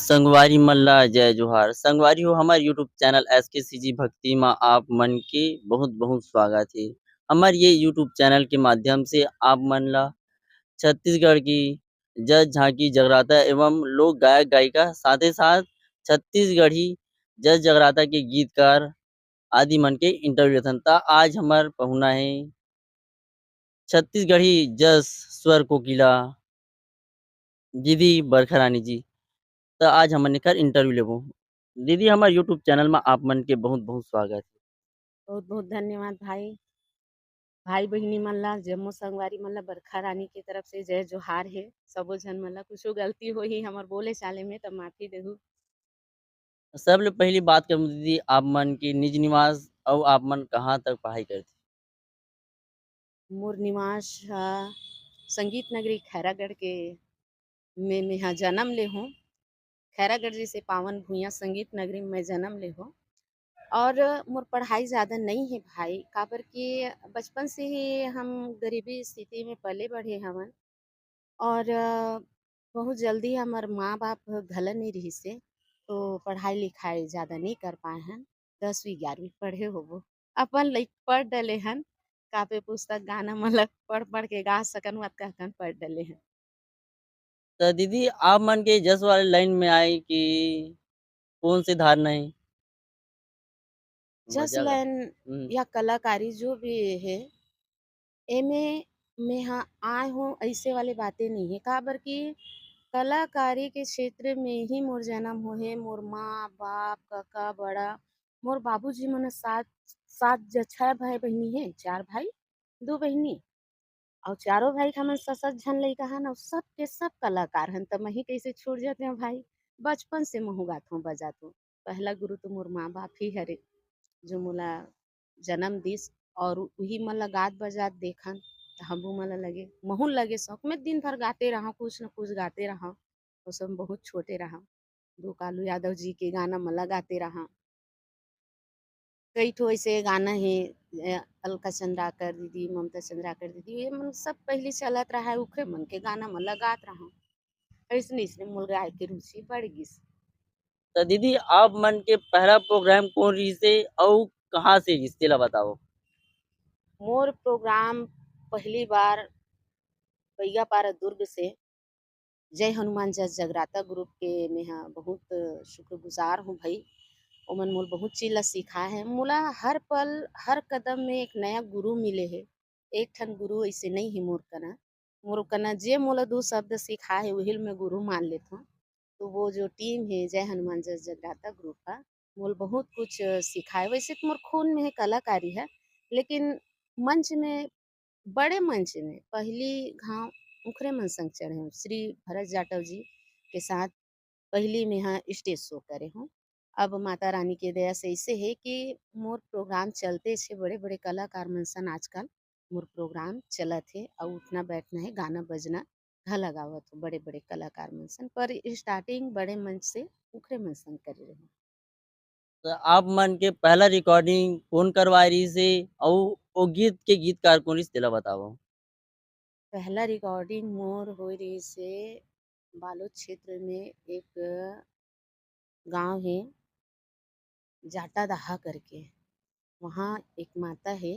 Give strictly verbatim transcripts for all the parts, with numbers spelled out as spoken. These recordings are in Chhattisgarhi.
संगवारी मन ला जय जोहार। संगवारी हो, हमर YouTube चैनल एस के सी जी भक्ति मा आप मन के बहुत-बहुत स्वागत हे। हमर ये YouTube चैनल के माध्यम से आप मन ला छत्तीसगढ़ की जस झांकी जगराता एवं लोक गायक गायिका, साथे साथ छत्तीसगढ़ी जस जगराता के गीतकार आदि मन के इंटरव्यू लेथन। त आज हमर पहुना हे छत्तीसगढ़ी जस स्वर कोकिला दीदी बरखा रानी जी। त आज हमन एकर इंटरव्यू लेबो। दीदी, हमर YouTube चैनल मा आप मन के बहुत-बहुत स्वागत हे। बहुत-बहुत धन्यवाद भाई। भाई बहिनी मन ला, जम्मो संगवारी मन ला बरखा रानी के तरफ से जय जोहार हे। सबो झन मन ला कुछु गलती होही हमर बोले चाले में, त माफी देहू। सबले पहली बात करबो दीदी, आप मन के निज निवास अउ आप मन कहाँ तक पढ़ाई करथे? मोर निवास ह संगीत नगरी खैरागढ़ के में मेहा जन्म ले हों। खैरागढ़ जैसे पावन भुइयां संगीत नगरी में मैं जन्म ले हों। और मोर पढ़ाई ज़्यादा नहीं है भाई, काबर कि बचपन से ही हम गरीबी स्थिति में पले बढ़े हवन। और अ, बहुत जल्दी हमर माँ-बाप घला नइ रिहिस हे, तो पढ़ाई-लिखाई ज़्यादा नइ कर पाए हन। दसवीं ग्यारहवीं पढ़े होबो। अपन लइक पढ़ डले हन, कापी पुस्तक, गाना मन ल पढ़-पढ़ के गा सकन, ओतका अकन पढ़ डले हन। त दीदी, आप मन के जस वाले लाइन में आए कि कौन से धारना हे? जस मजा ला। लाइन हम्म। या कलाकारी जो भी हे, एमे मेहा आए हों, अइसे वाले बातें नइ हे, काबर कि कलाकारी के क्षेत्र में ही मोर जन्म होहे। मोर माँ, बाप, कका, बड़ा, मोर बाबूजी मन सात, सात ज-, छह भाई बहिनी हे, चार भाई, दू बहिनी, अउ चारों भाई के हमन सात, सात झन लइका हन, अउ सब के सब कलाकार हन, त मही कइसे छूट जाते हैं भाई। बचपन से महू गाथों, बजाथों। पहला गुरु तो मोर माँ-बाप ही हरे, जो मोला जन्म दिस और उही मन ला गात बजात देखन, त हमू मन ला लगे, महू लगे शौक। मैं दिन भर गाते रहंव, कुछ न कुछ गाते रहंव। ओ समय बहुत छोटे रहंव। दो कालू यादव जी के गाना मन ला गाते रहंव। कई ठो ऐसे गाना हे, अ, अलका चंद्राकर दीदी, ममता चंद्राकर दीदी, ये मन सब पहली चलत रहा है, उखरे मन के गाना मन ला गात रहंव। अइसने, अइसने मोर गाय के रुचि बढ़ गिस। त दीदी, आप मन के पहला प्रोग्राम कौन रिहिस हे अउ कहाँ से रिहिस, तेला बताओ। मोर प्रोग्राम पहली बार बैगापारा दुर्ग से जय हनुमान जस जगराता ग्रुप के मेहा बहुत शुक्रगुजार हों भई। ओमन मोला बहुत चीज ला सिखाए हे। मोला हर पल, हर कदम में एक नया गुरु मिले हे। एक ठन गुरु अइसे नइ हे मोर कना। मोर कना जे मोला दू शब्द सिखाए हे, उही ल मैं गुरु मान लेथों। तो वो जो टीम हे जय हनुमान जस जगराता ग्रुप का, मोला बहुत कुछ सिखाए। वैसे तो मोर खून में हे कलाकारी ह, लेकिन मंच में, बड़े मंच में पहली घांव उखरे मन संग चढ़े हों, श्री भरत जाटव जी के साथ पहली मेहा स्टेज शो करे हों। अब माता रानी के दया से अइसे हे कि मोर प्रोग्राम चलते हे, बड़े-बड़े कलाकार मन सन आजकल मोर प्रोग्राम चलत हे, अउ उठना बैठना हे, गाना बजना घला गावत हों बड़े-बड़े कलाकार मन सन, पर स्टार्टिंग बड़े मंच से उखरे मन सन करे रहेंव। त आप मन के पहला रिकॉर्डिंग कोन करवाए रिहिस हे, अउ ओ गीत के गीतकार कोन रिहिस, तेला बतावव? पहला रिकॉर्डिंग मोर होए रिहिस हे बालोद क्षेत्र में एक गांव हे जाटादाहा करके। वहाँ एक माता हे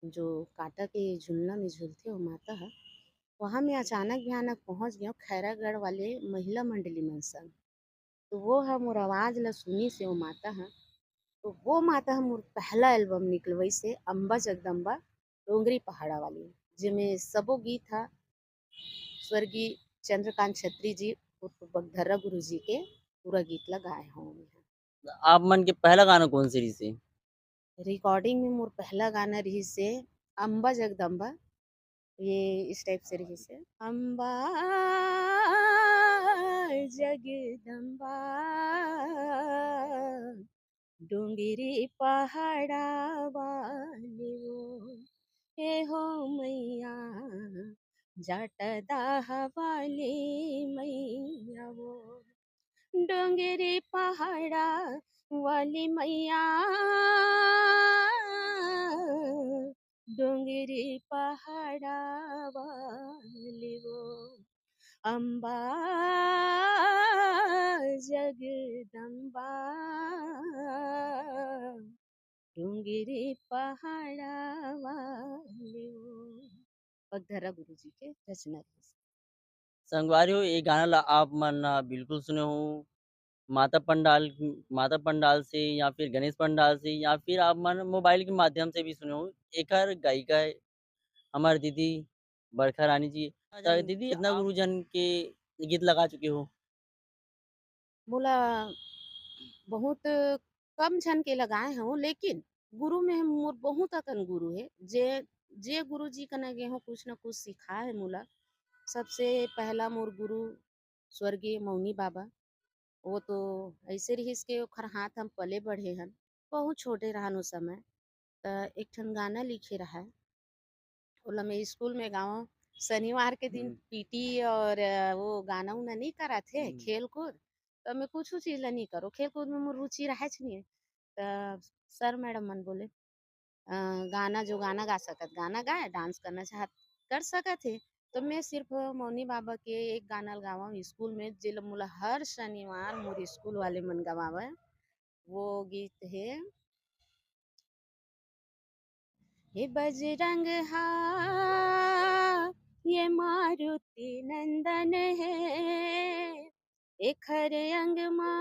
जो कांटा के झुलना में झुलथे वो माता ह। वहाँ मैं अचानक भयानक पहुँच गेंव खैरागढ़ वाले महिला मंडली मन संग। तो वो ह मोर आवाज ला सुनिस हे वो माता ह। तो वो माता ह मोर पहला एल्बम निकलवाइस हे अम्बा जगदम्बा डोंगरी पहाड़ा वाली, जेमे सबो गीत ह स्वर्गीय चंद्रकांत छत्री जी उर्फ बगधर्रा गुरु जी के पूरा गीत ला गाए हों मैं ह। आप मन के पहला गाना कोन से रिहिस हे? रिकॉर्डिंग में मोर पहला गाना रिहिस हे अम्बा जगदम्बा, ये इस टाइप से रिहिस हे। अम्बा जगदम्बा, डोंगरी पहाड़ा वाली वो, ए हो मैया, जाटादाहा वाली मैया वो, डोंगरी पहाड़ा वाली मैया, डोंगरी पहाड़ा वाली वो, अम्बा जगदम्बा, डोंगरी पहाड़ा वाले वो। बगधरा गुरु जी के रचना रहिस। संगवारी हो, ये गाना ला आप मन, अ, बिल्कुल सुने हो, माता पंडाल, माता पंडाल से या फिर गणेश पंडाल से या फिर आप मन मोबाइल के माध्यम से भी सुने हो। एकर गायिका है हमार दीदी बरखा रानी जी। त दीदी, कितना आप गुरुजन के गीत लगा चुके हो? मोला बहुत कम झन के लगाए हूँ, लेकिन गुरु में मोर बहुत अकन गुरु है, जे, जे गुरु जी कना गे हूँ, कुछ न कुछ सिखाए है मोला। सबसे पहला मोर गुरु स्वर्गीय मौनी बाबा, वो तो ऐसे रहिस के ओखर हाथ हम पले बढ़े हन, बहुत छोटे रहन ओ समय। त एक ठन गाना लिखे रहय, ओला मैं स्कूल में गावंव, शनिवार के दिन हम्म। पीटी और, अ, वो गाना उना नहीं कराथे, हम्म। खेल कूद, तो मैं कुछ चीज ला नहीं करो, खेल कूद में मोर रुचि रहेच नहीं है। त सर मैडम मन बोले, अ, गाना जो गाना गा सकत गाना गाए, डांस करना चाहत कर सकत हे। तो मैं सिर्फ मौनी बाबा के एक गाना ल गावंव स्कूल में, जेला मोला हर शनिवार मोर स्कूल वाले मन गवावय। वो गीत हे, हे बजरंग हा, ये मारुति नंदन हे, एखर अंग मा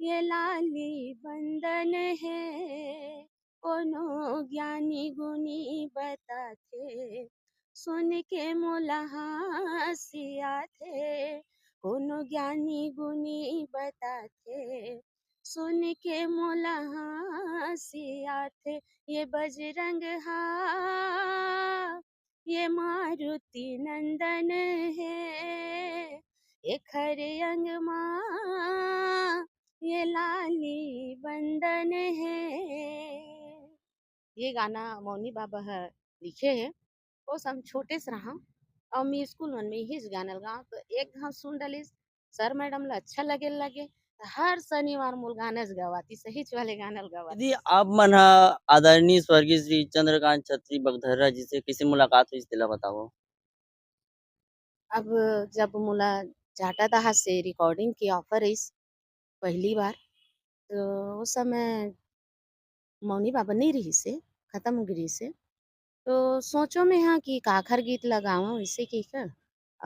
ये लाली बंदन हे। कोनो ज्ञानी गुनी बताथे, सुन के मोला हाँसी आथे। कोनो ज्ञानी गुनी बताथे, सुन के मोला हाँसी आथे। ये बजरंग हा, ये मारुति नंदन हे, एखर अंग मा ये लाली बंदन हे। ये गाना मौनी बाबा ह लिखे हे। ओ सम छोटे से रहा और मैं स्कूल मन में ही गाना लगा, तो एक घाव सुन डाली सर मैडम ला अच्छा लगे लगे, तो हर शनिवार मोल गाना ज गवाती, सहीच वाले गाना ल गवाती। यदि आप मन ह आदरणीय स्वर्गीय श्री चंद्रकांत छत्री बगधर्रा जी से किसी मुलाकात हुई, तेला बताओ। अब जब मोला जाटा दहा से रिकॉर्डिंग के ऑफर आइस पहली बार, तो उस समय मौनी बाबा नहीं रहिस हे, खत्म हो गिस हे। तो सोचो में हाँ कि काखर गीत लगावं इसे कहिके,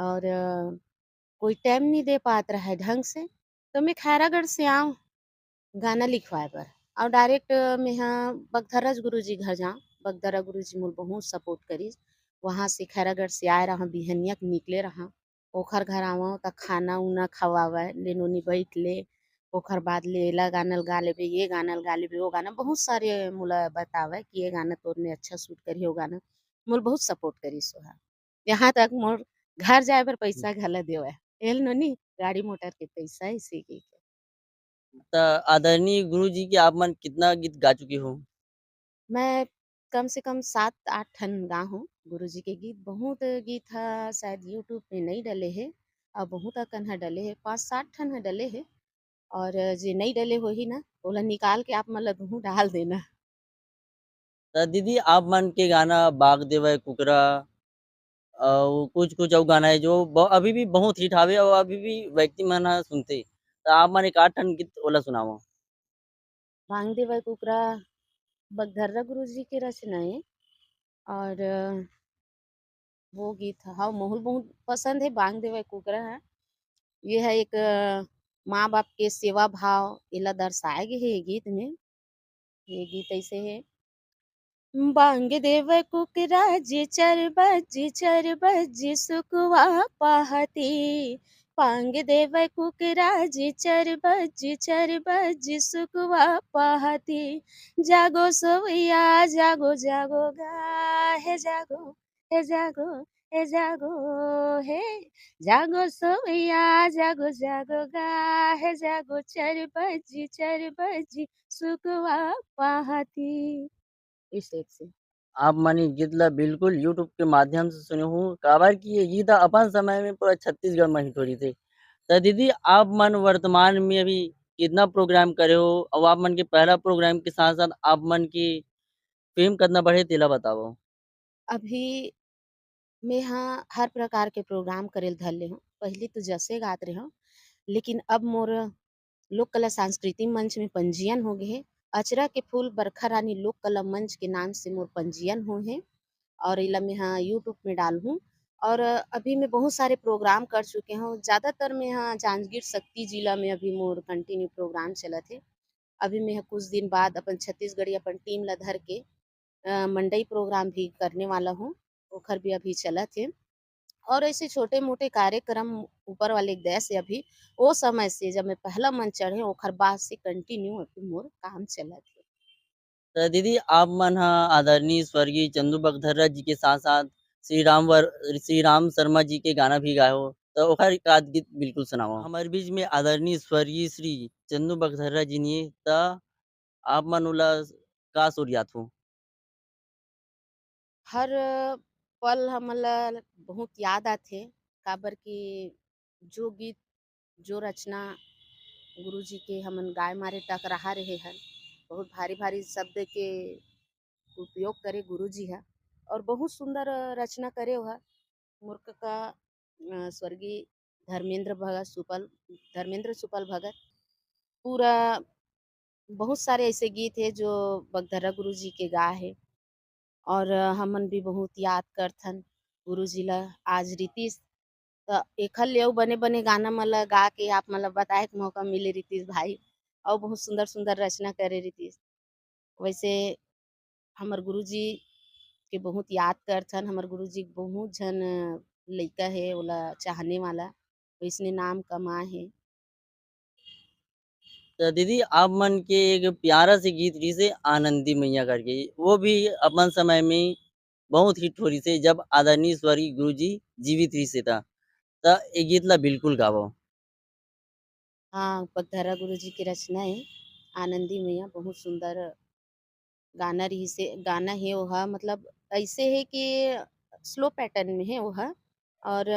और, अ, कोई टाइम नहीं दे पात रहे ढंग से, तो मैं खैरागढ़ से आऊँ गाना लिखवाए बर, और डायरेक्ट मैं हाँ बगधराज गुरु जी घर जाऊँ। बगधरा गुरु जी मोल बहुत सपोर्ट करिस। वहाँ से खैरागढ़ से आए रहा, बिहनिया के निकले रहा, ओखर घर आवं त खाना उना खवावय, ले नोनी बैठ ले, ओखर बाद ले एला गाना ल गा लेबे, ये गाना ल गा लेबे, वो गाना बहुत सारे मोला बतावय कि ये गाना तोर में अच्छा सूट करही, वो गाना। मोल बहुत सपोर्ट करिस ओहा। यहाँ तक मोर घर जाए बर पैसा घला देवय, एल नोनी गाड़ी मोटर के पैसा इसे के। त आदरणीय गुरु जी के आप मन कितना गीत गा चुके हो? मैं कम से कम सात आठ ठन गा हूँ गुरु जी के गीत। बहुत गीत ह शायद YouTube में नहीं डले हे, और बहुत अकन ह डले हे, पाँच सात ठन ह डले हे, और जे नहीं डले होही ना, ओला निकाल के आप मन ला दुहूँ डाल देना। त दीदी, आप मन के गाना बाग देवय कुकरा, अउ कुछ-कुछ अउ गाना हे जो ब-, अभी भी बहुत हिट हावे अउ अभी भी व्यक्ति मन ह सुनथे। त आप मन एक आध ठन गीत ओला सुनावव। बांग देवय कुकरा बगधर्रा गुरु जी के रचना हे और वो गीत ह, हाँ, मोहुल बहुत पसंद हे, बांग देवय कुकरा ह। ये ह एक, अ, माँ-बाप के सेवा भाव एला दर्शाए गे हे ये गीत में। ये गीत अइसे हे, बांग देवय कुकरा जी चर बज्जी, चर बज्जी सुकवा पाहती। बांग देवय कुकरा जी चर बज्जी, चर बज्जी सुकवा पाहती। जागो सोवैया, जागो, जागो गा, हे जागो, हे जागो, हे जागो, हे जागो सोवैया, जागो, जागो गा, हे जागो चर बज्जी, चर बज्जी सुकवा पाहती। इस टाइप से। आप मन ये गीत ला बिल्कुल YouTube के माध्यम से सुने हो, काबर कि ये गीत अपन समय में पूरा छत्तीसगढ़ में हिट हो रही थे। तो दीदी, आप मन वर्तमान में अभी कितना प्रोग्राम करे हो, और आप मन के पहला प्रोग्राम के साथ साथ आप मन की फेम कितना बढ़े, तेला बताओ। अभी मेंहा हर प्रकार के program करे ल धर ले हंव। पहिली तो जसे गात रेहेंव, लेकिन अब मोर लोक कला सांस्कृतिक मंच में पंजीयन हो गे हे। अचरा के फूल बरखा रानी लोक कला मंच के नाम से मोर पंजीयन होए हे और एला मेंहा YouTube में डालहूँ। और अभी मैं बहुत सारे program कर चुके हंव। ज़्यादातर मेंहा जांजगीर सक्ती जिला में अभी मोर continue program चलत हे। अभी मेंहा कुछ दिन बाद अपन छत्तीसगढ़ी अपन team ला धर के, अ, मंडई program भी करने वाला हूँ, ओखर भी अभी चलत हे। और ऐसे छोटे-मोटे कार्यक्रम ऊपर वाले दया से अभी, ओ समय से जब मैं पहला मंच चढ़े, ओखर बाद से continue अभी मोर काम चलत हे। त दीदी, आप मन ह आदरणीय स्वर्गीय चंदू बगधर्रा जी के साथ-साथ श्री राम वर-, श्री राम शर्मा जी के गाना भी गाए हो, त ओखर एक आध गीत बिल्कुल सुनाओ। हमर बीच में आदरणीय स्वर्गीय श्री चंदू बगधर्रा जी नइ हे, त आप मन ओला का सुरियात हो? हर पल हमन ला बहुत याद आथे, काबर कि जो गीत, जो रचना गुरुजी के हमन गाए मारे टकराहा रहे हन, बहुत भारी-भारी शब्द के उपयोग करे गुरुजी ह और बहुत सुंदर रचना करे ओह। मोर कका, अ, स्वर्गीय धर्मेंद्र भगत सुपल, धर्मेंद्र सुपल भगत, पूरा बहुत सारे ऐसे गीत हे जो बगधर्रा गुरुजी के गा हे और हमन भी बहुत याद करथन गुरुजी ला। आज रितिस त एखर ले अउ बने-बने गाना मन ला गा के आप मन ला बताए के मौका मिले रितिस भाई, अउ बहुत सुंदर-सुंदर रचना करे रितिस। वैसे हमर गुरुजी के बहुत याद करथन, हमर गुरुजी के बहुत झन लइका हे ओला चाहने वाला, वैसने नाम कमाए हे। त दीदी, आप मन के एक प्यारा से गीत रिहिसे आनंदी मैया करके, वो भी अपन समय में बहुत hit हो रिहिसे, जब आदरणीय स्वर्गीय गुरुजी जीवित रिहिसे त, त ए गीत ला बिल्कुल गावव। हाँ, बगधर्रा गुरुजी के रचना हे आनंदी मैया, बहुत सुंदर गाना रिहिसे, गाना हे ओहा, मतलब ऐसे हे कि slow pattern में हे ओहा और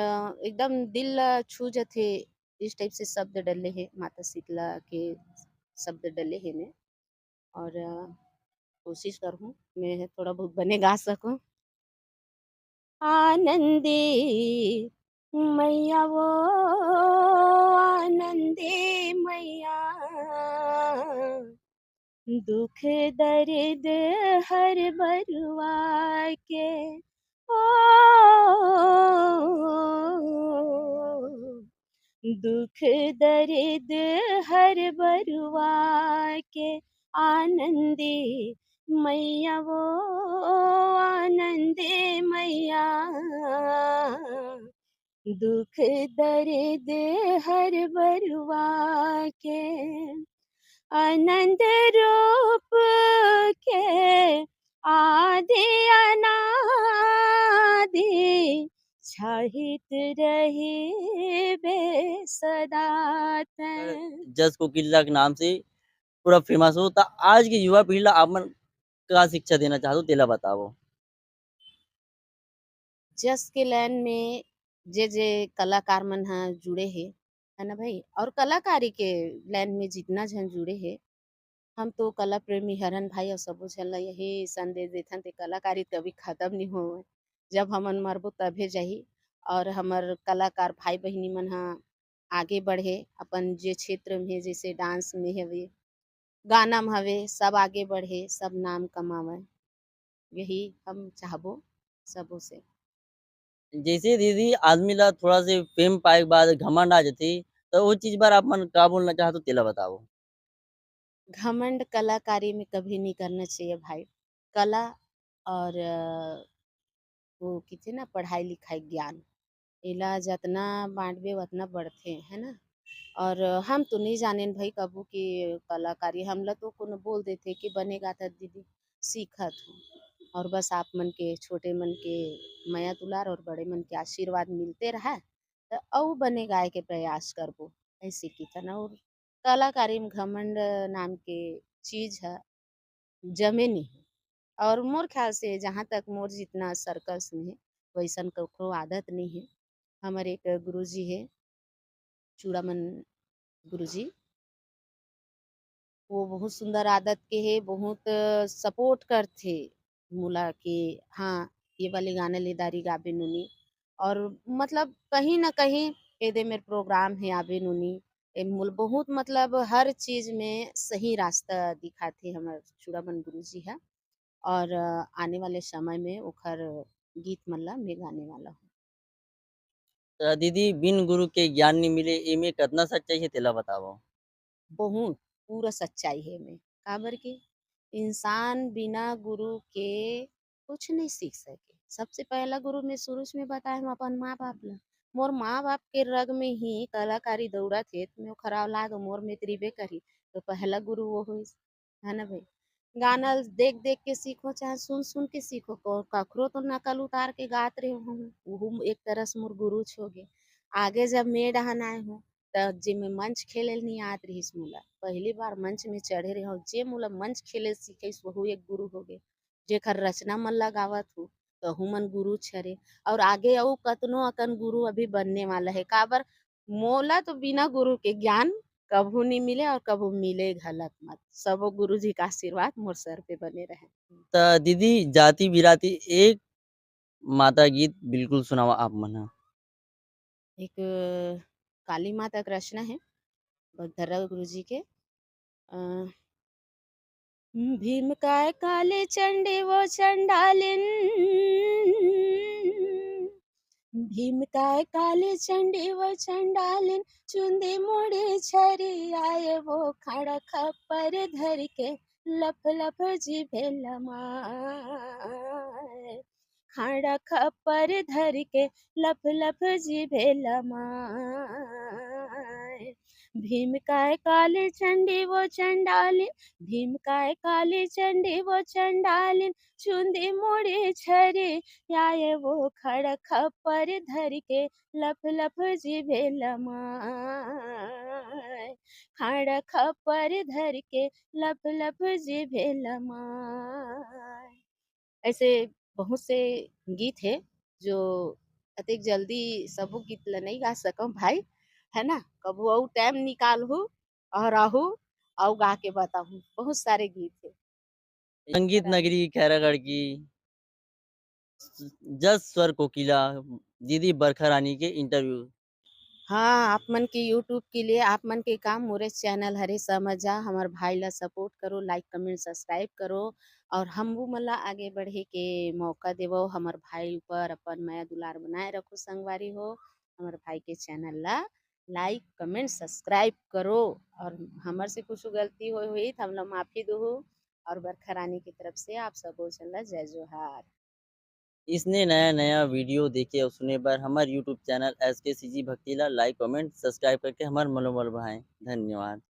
एकदम दिल ला छू जथे, इस type से शब्द डले हे, माता शीतला के शब्द डले हे में। और कोशिश करहूँ मैं थोड़ा बहुत बने गा सकूँ। आनंदी मैया वो, आनंदी मैया, दुख दर्द हर बरुआ के, ओ, दुख दर्द हर बरुआ के, आनंदी मैया वो, आनंदी मैया, दुख दर्द हर बरुआ के, अनंत रूप के आदि अनादि, छाहित रहिबे सदा तैं। जस कोकिला के नाम से पूरा famous हो, त आज के युवा पीढ़ी ला आप मन का शिक्षा देना चाहत हो, तेला बतावव। जस के line में जे जे कलाकार मन ह जुड़े हे, है ना भाई, और कलाकारी के line में जितना झन जुड़े हे, हम तो कला प्रेमी हरन भाई, और सबो झन ला यही संदेश देथन ते कलाकारी कभी खत्म नहीं होवे, जब हमन मरबो तभे जाही। और हमर कलाकार भाई बहिनी मन ह आगे बढ़े, अपन जे क्षेत्र में हे, जैसे dance में हवे, गाना में हवे, सब आगे बढ़े, सब नाम कमावे, यही हम चाहबो सबो से। जैसे दीदी, आदमी ला थोड़ा से fame पाए के बाद घमंड आ जाथे, त वो चीज बार आप मन का बोलना चाहत हो, तेला बतावव। घमंड कलाकारी में कभी नहीं करना चाहिए भाई। कला और, अ, वो किथे ना, पढ़ाई लिखाई ज्ञान, एला जतना बांटबे वतना बढ़थे, है ना। और हम तो नहीं जानेन भाई कभू कि कलाकारी, हमला तो कोनो बोल देथे कि बने गाथा दीदी, सीखत हूँ। और बस आप मन के, छोटे मन के मया दुलार और बड़े मन के आशीर्वाद मिलते रहे, त अउ बने गाए के प्रयास करबो, ऐसे किथन। और कलाकारी में घमंड नाम के चीज ह जमे नहीं हे। और मोर ख्याल से जहाँ तक मोर जितना circles में हे, वैसन कखरो आदत नहीं हे। हमर एक गुरुजी हे, चूड़ामन गुरुजी, वो बहुत सुंदर आदत के हे, बहुत support करथे मोला कि हाँ, ये वाले गाना ले दारी गाबे नोनी। और मतलब कहीं ना कहीं एदे मेर प्रोग्राम हे आबे नोनी। ए मोला बहुत मतलब हर चीज में सही रास्ता दिखाथे हमर चूड़ामन गुरुजी ह। और अ, आने वाले समय में ओखर गीत मन ला मैं गाने वाला हूँ। त दीदी, बिन गुरु के ज्ञान नइ मिले, एमे कतना सच्चाई हे, तेला बतावव। बहुत पूरा सच्चाई हे एमे, काबर के इंसान बिना गुरु के कुछ नहीं सीख सके। सबसे पहला गुरु मैं शुरू में बताए हूँ अपन माँ बाप ला। मोर माँ बाप के रग में ही कलाकारी दौड़त हे, त मैं ओखर औलाद मोर में त रिबे करही, तो पहला गुरु वो होइस, है ना भाई? गाना देख देख के सीखो, चाहे सुन सुन के सीखो, को-, कखरो तो नकल उतार के गात रहे हो, वो एक तरह से मोर गुरुज हो गए। आगे जब मैं डहन आए हूँ, त जेमे मंच खेले नहीं आत रहिस मोला, पहली बार मंच में चढ़े रहे हो, जे मोला मंच खेले सीखे, वहू एक गुरु हो गए। जेकर रचना मन ला गावत हूँ, तहू मन गुरु छरे। और आगे अउ कतनो अकन गुरु अभी बनने वाला है, काबर मोला तो बिना गुरु के ज्ञान कभू नहीं मिले और कभू मिले घलक मत। सबो गुरु जी का आशीर्वाद मोर सर पे बने रहे। त दीदी, जाति बिराती एक माता गीत बिल्कुल सुनावा आप मन ह। एक काली माता के रचना है बगधर्रा गुरु जी के। अ, भीम काय काली चंडी वो चंडालिन, भीम काय काली चंडी वो चंडालिन, चुंदी मुड़ी छरी आए वो खड़ा खप्पर धर के लफ लफ जी भेलमा। खाड़ा खप्पर धर के लफ लफ जी भेलमा। भीम काय काली चंडी वो चंडालिन, भीम काय काली चंडी वो चंडालिन, चुंदी मुड़ी छरी आए वो खड़ा खप्पर धर के लफ लफ जी भेलमा। खाड़ा खप्पर धर के लफ लफ जी भेलमा। ऐसे बहुत से गीत है जो अतेक जल्दी सबो गीत ल नहीं गा सकम भाई, है ना? कभू अउ टाइम निकालहू और आहू अउ गा के बताहू। बहुत सारे गीत है। संगीत नगरी खैरागढ़ की जस स्वर कोकिला दीदी बरखा रानी के इंटरव्यू। हाँ, आप मन के YouTube के लिए आप मन के काम मोरे चैनल हरे समझा। हमर भाई ला सपोर्ट करो, लाइक कमेंट सब्सक्राइब करो और हमू मन ला आगे बढ़े के मौका देवो। हमर भाई ऊपर अपन मया दुलार बनाए रखो संगवारी हो। हमर भाई के चैनल ला लाइक कमेंट सब्सक्राइब करो और हमर से कुछ गलती होए होही त हमला माफी दुहू। और बरखा रानी की तरफ से आप सबो झन ला जय जोहार। इसने नया नया वीडियो देखे और सुने बर हमर YouTube चैनल एस के सी जी भक्ति ला लाइक कमेंट सब्सक्राइब करके हमर मनोबल बढ़ाएं। धन्यवाद।